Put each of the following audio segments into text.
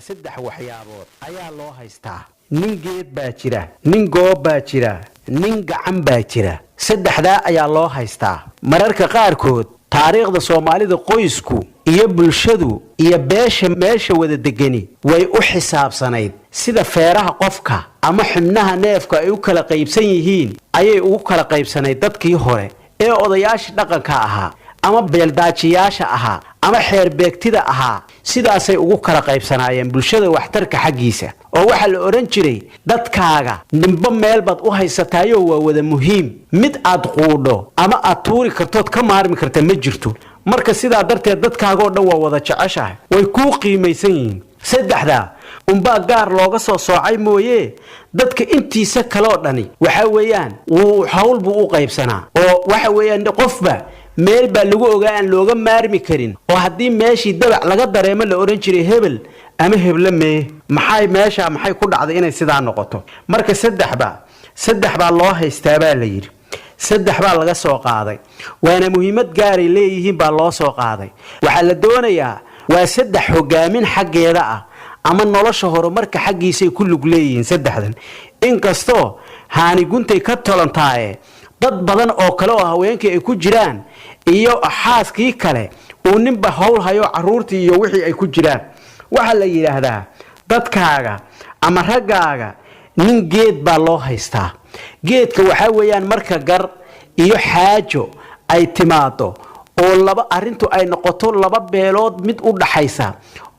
Saddex waxyaabood ayaa loo haystaa: nin geed baa jira, nin goob baa jira, nin gacan baa jira. Saddexdaa ayaa loo haystaa. Mararka qaarkood taariikhda Soomaalida, qoysku iyo bulshadu iyo beesha meesha wada degani way u xisaabsanayd. Sida feeraha qofka ama xubnaha neefka ay u kala qaybsan yihiin ayay ugu kala qaybsanayd dadkii hore ee odayaashii dhaqanka ahaa ama beeldaajiyaasha ahaa ama xeerbeegtida ahaa. Sidaasay ugu kala qaybsanaayeen bulshada waxtarka xaggiisa, oo waxaa la odhan jiray dadkaaga ninba meel baad u haysataayoo waa wada muhiim. Mid aad quudho ama aad tuuri kartood ka maarmi karta ma jirto. Marka sidaa darteed dadkaagoo dhan waa wada jeceshahay, way kuu qiimaysan yihiin. Saddexdaa unbaa gaar looga soo soocay mooye, dadka intiisa kaloo dhani waxa weeyaan wuu hawl buu u qaybsanaa, oo waxa weeyaan qofba meel baa lagu ogaa aan looga maarmi karin, oo haddii meeshii dabac laga dareemo la odhan jiray hebel ama heble mee, maxay meesha, maxay ku dhacday inay sidaa noqoto? Marka saddexba saddex baa loo haystaa baa la yidhi. Saddex baa laga soo qaaday, waana muhiimad gaaray leeyihiin baa loo soo qaaday. Waxaa la doonayaa waa saddex hogaamin xaggeeda ah ama nolosha horumarka xaggiisay ku lug leeyihiin saddexdan. Inkastoo haani guntay ka tolantaaye, dad badan oo kale oo haweenkii ay ku jiraan iyo xaaskii kale uu ninba howl hayo, caruurtii iyo wixii ay ku jiraan, waxaa la yidhaahdaa dadkaaga ama raggaaga nin geed baa loo haystaa. Geedka waxaa weeyaan marka gar iyo xaajo ay timaado oo laba arrintu ay noqoto laba beelood mid u dhaxaysa,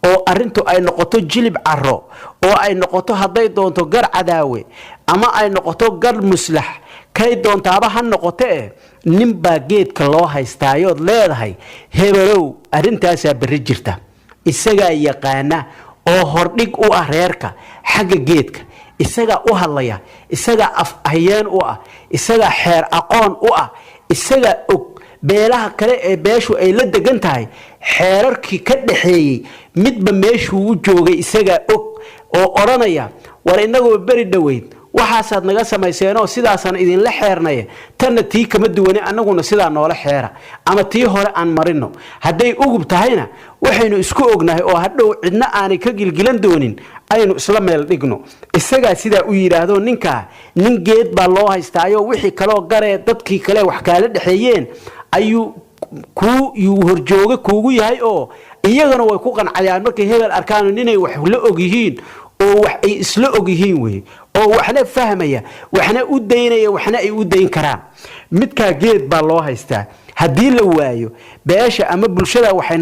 oo arrintu ay noqoto jilib caro, oo ay noqoto hadday doonto gar cadaawe ama ay noqoto gar muslax, kay doontaaba ha noqote eh, ninbaa geedka loo haystaayood leedahay: "Hebelow, arrintaasaa berri jirta." Isagaa yaqaana oo hordhig u ah reerka xagga geedka, isagaa u hadlaya, isagaa af hayeen u ah, isagaa xeer aqoon u ah, isagaa og beelaha kale ee beeshu ay la degan tahay xeerarkii ka dhaxeeyey, midba meeshuu u joogay isagaa og, oo odhanaya: "War, innagoo beri dhoweyd waxaasaad naga samayseenoo sidaasaan idinla xeernay, tanna tii kama duwane, annaguna sidaa noola xeera ama tii hore aan marino. Hadday ugub tahayna, waxaynu isku ognahay oo hadhow cidna aanay ka gilgilan doonin aynu isla meel dhigno." Isagaa sidaa u yidhaahdo. Ninkaa nin geed baa loo haystaayo. Wixii kaloo garee dadkii kale wax kaala dhexeeyeen ayuu kuu yuu horjooge kuugu yahay, oo iyagana way ku qancayaan markay hebel arkaan ninay wax la og yihiin oo wax ay isla og yihiin wey, oo waxna fahmaya, waxna u daynaya, waxna ay u dayn karaan. Midkaa geed baa loo haystaa. Haddii la waayo, beesha ama bulshada waxay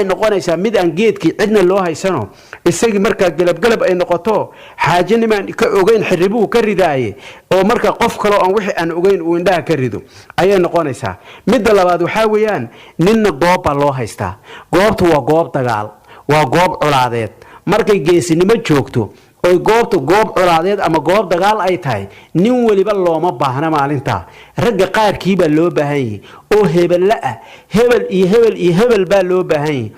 noqonaysaa mid aan geedkii cidna loo haysano, isagii markaa gelabgelab ay noqoto, xaajo nimaan ka ogeyn xiribuhu ka ridaaye, oo marka qof kaleo aan wixii aan ogeyn uu indhaha ka rido ayay noqonaysaa. Midda labaad waxaa weeyaan ninna goob baa loo haystaa. Goobtu waa goob dagaal, waa goob colaadeed. Markay geesinimo joogto oy goobtu goob colaadeed ama goob dagaal ay tahay, nin weliba looma baahna maalintaa. Ragga qaarkii baa loo baahan yahay oo hebelle ah, hebel iyo hebel iyo hebel baa loo baahan yahay.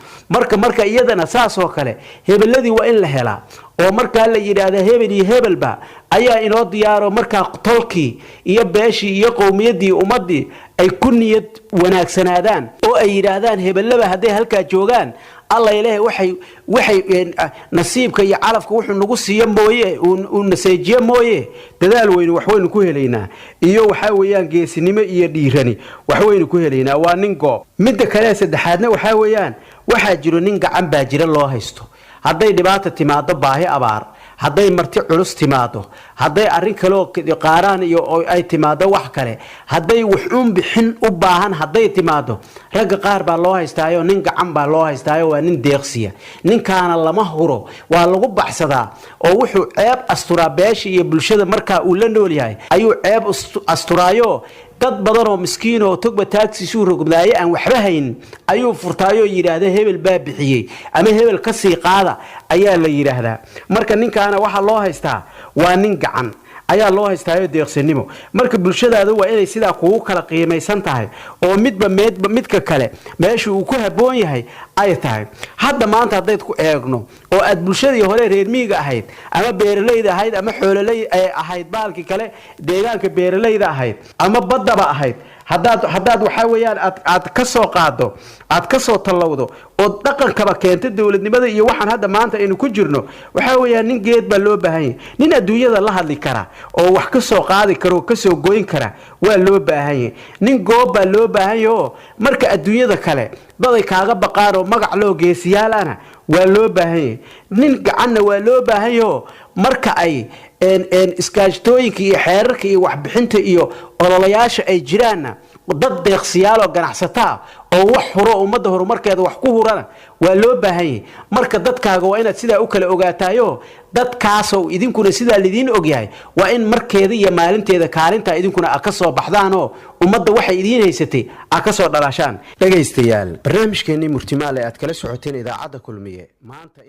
Marka iyadana saasoo kale hebeladii waa in la helaa, oo markaa la yidhaahda hebel iyo hebelba ayaa inoo diyaaro. Markaa tolkii iyo beeshii iyo qowmiyaddii, ummaddii ay ku niyad wanaagsanaadaan oo ay yidhaahdaan hebellaba hadday halkaa joogaan, Alla ilaahay, waxay nasiibka iyo calafka wuxuu nagu siiyo mooye, uu naseejiyo mooye, dadaal weynu waxwaynu ku helaynaa, iyo waxaa weeyaan geesinimo iyo dhiirani waxwaynu ku helaynaa. Waa nin goob. Midda kale saddexaadna waxaa weeyaan waxaa jiro nin gacan baa jira loo haysto. Hadday dhibaata timaado, baahi, abaar, hadday marti culus timaado, hadday arrin kaleoo qaaraan iyo ay timaado, wax kale hadday wuxuun bixin u baahan hadday timaado, ragga qaar baa loo haystaayo, nin gacan baa loo haystaayo. Waa nin deeqsiya. Ninkaana lama huro, waa lagu baxsadaa, oo wuxuu ceeb asturaa beesha iyo bulshada markaa uu la nool yahay ayuu ceeb asturaayo. Dad badan oo miskiin oo togba taagsiisuu rogmaaye aan waxba haynin ayuu furtaayoo yidhaahda hebel baa bixiyey ama hebel ka sii qaada ayaa la yidhaahdaa. Marka ninkaana waxaa loo haystaa waa nin gacan ayaa loo haystaayo, deeqsinimo. Marka bulshadaada waa inay sidaa kugu kala qiimaysan tahay, oo midba meedba midka kale meesha uu ku habboon yahay ay tahay. Hadda maanta haddayd ku eegno oo aad bulshadii hore reer miyiga ahayd ama beeralayda ahayd ama xoololey ahayd, baalkii kale deegaanka beeralayda ahayd ama baddaba ahayd, haddaad waxaa weeyaan aad ka soo qaado, aad ka soo tallowdo. Oo Oo dhaqankaba keenta dowladnimada iyo waxaan hadda maanta aynu ku jirno waxaa weeyaan nin geed baa loo baahan yahay, nin adduunyada la hadli kara oo wax ka soo qaadi kara oo ka soo goyn kara waa loo baahan yahay. Nin goob baa loo baahan yahay oo marka adduunyada kale daday kaaga baqaan oo magac loo geesiyaalana waa loo baahan yahay. Nin gacanna waa loo baahan yahay oo marka ay iskaashtooyinka iyo xeerarka iyo waxbixinta iyo ololayaasha ay jiraanna, dad deeqsiyaal oo ganacsataa oo wax huro, ummadda horumarkeeda wax ku hurana waa loo baahan yahay. Marka dadkaaga waa inaad sidaa u kala ogaataayo. Dadkaasoo idinkuna sidaa lidiin ogyahay waa in markeeda iyo maalinteeda kaalintaa idinkuna a ka soo baxdaanoo ummadda waxay idiin haysatay a ka soo dhalaashaan. Dhegaystayaal, barnaamijkeennii Murtimaale aad kala socoteen idaacadda Kulmiye maanta.